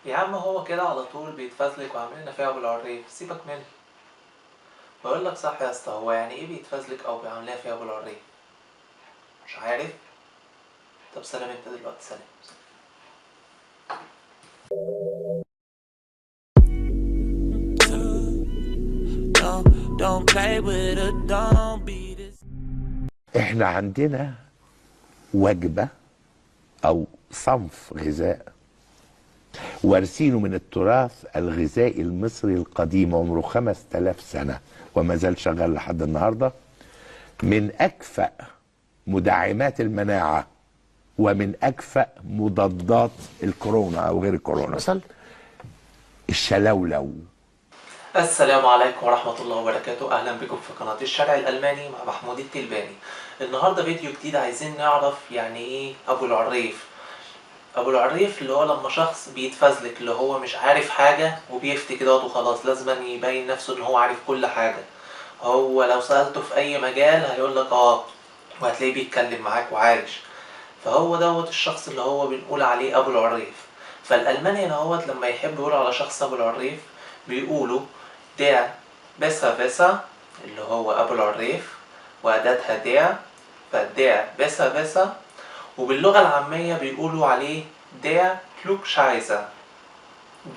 يا عم هو كده على طول بيتفزلك وعامل لنا فيها ابو العريف، سيبك منه. بقول لك صح يا اسطى، هو يعني ايه بيتفزلك او بيعمل لنا فيها ابو العريف؟ مش عارف؟ طب سلام انت دلوقتي، سلام. Don't play with her, don't be this. احنا عندنا وجبة او صنف غذاء وارثينه من التراث الغذائي المصري القديم، عمره 5000 سنة وما زال شغال لحد النهاردة، من أكفأ مدعمات المناعة ومن أكفأ مضادات الكورونا أو غير الكورونا. مثل الشلولو. السلام عليكم ورحمة الله وبركاته، أهلا بكم في قناة الشارع الألماني مع محمود التلباني. النهاردة فيديو جديد، عايزين نعرف يعني إيه أبو العريف. أبو العريف اللي هو لما شخص بيتفزلك، اللي هو مش عارف حاجة وبيفتي كده وخلاص، لازم يبين نفسه إن هو عارف كل حاجة. هو لو سألته في أي مجال هيقول لك آه، وهتلاقيه بيتكلم معاك وعايش. فهو دوت الشخص اللي هو بنقول عليه أبو العريف. فالألماني هنا هوت لما يحب يقول على شخص أبو العريف بيقولوا der Besserwisser، اللي هو أبو العريف، وأداتها der، ف der Besserwisser. وباللغة العامية بيقولوا عليه der Klugscheißer.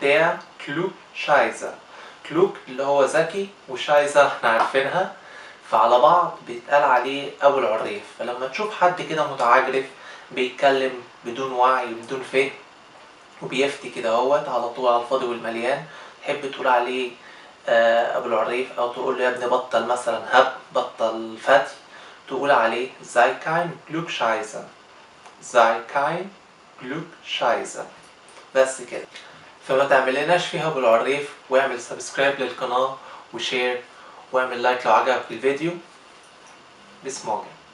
der Klugscheißer. klug اللي هو ذكي، و Scheißer احنا عارفينها، فعلى بعض بيتقال عليه أبو العريف. فلما تشوف حد كده متعجرف بيتكلم بدون وعي وبدون فهم وبيفتي كده اهوت على طول على الفاضي والمليان، تحب تقول عليه أبو العريف، أو تقول له يا ابني بطل مثلا هب، بطل فتي، تقول عليه sei kein Klugscheißer. sei kein Klugscheißer. بس كده. فما تعملناش فيها أبو العريف، واعمل subscribe للقناة و share واعمل like لو عجبك الفيديو. Bis morgen.